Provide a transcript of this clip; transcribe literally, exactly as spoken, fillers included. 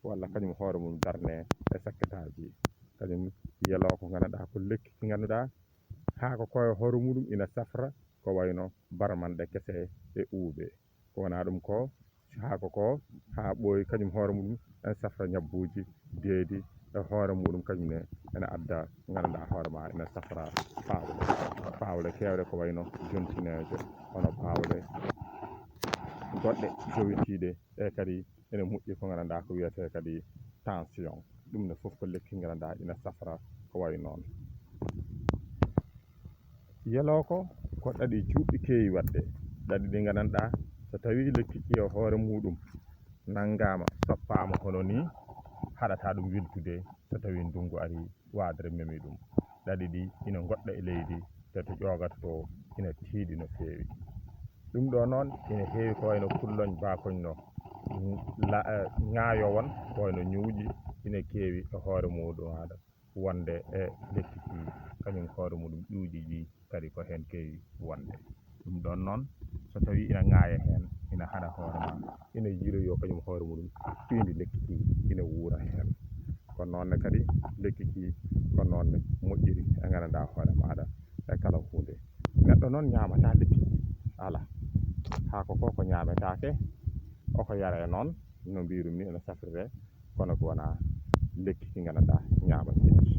walla kañum hoore mum darne e sakkitaaji. Kañum yeloo ko nganndanɗaa ko lekki ki ngannduɗaa haa ko koye hoore muɗum ina safra ko wayno barmanɗe kese e uuɓe. Ko wonaa ɗum ko haako ko haa ɓooyi kañum hoore muɗum ene safra ñabbuuji deedi e hoore muɗum kañum ne ene adda nganndanɗaa hoore ma ene safra paawle paawle keewɗe ko wayno jontineeje hono paawle goɗɗe jowitiiɗe e kadi ene moƴƴi ko nganndanɗaa ko wiyetee kadi tension. Ɗum ne fof ko lekki nganndanɗaa ina safra ko wayi noon. Yeloo ko ko ɗaɗi juutɗi keewi waɗde. Ɗaɗi ɗi nganndanɗaa so tawii lekki ki e hoore muuɗum nanngaama soppaama hono nii haɗataa ɗum wiltude so tawii ndunngu arii waadere memi ɗum. Ɗaɗi ɗi ina ngoɗɗa e leydi te to ƴoogata to ina tiiɗi no feewi. Ɗum ɗo noon ina heewi ko wayno kulloñ baakoñ no ŋaayo won ko wayno ñuuƴi ina keewi e hoore muuɗum aada. Wonde e lekki ki kañum hoore muɗum ƴuuƴi ɗi kadi ko heen keewi wonde. Ɗum ɗoon noon so tawii ina ŋaaya heen ina haɗa hoore ma ina yiiloyoo kañum hoore muɗum piindi lekki ki ina wuura heen. Ko noon ne kadi lekki ki ko noon ne moƴƴiri e nganndanɗaa hoore maaɗa e kala huunde. Neɗɗo noon ñaamataa lekki ki alaa, haako ko ko ñaametaake oko yaree noon no mbiirum ni ene safriree kono ko wonaa lekki ki nganndanɗaa ñaamatee.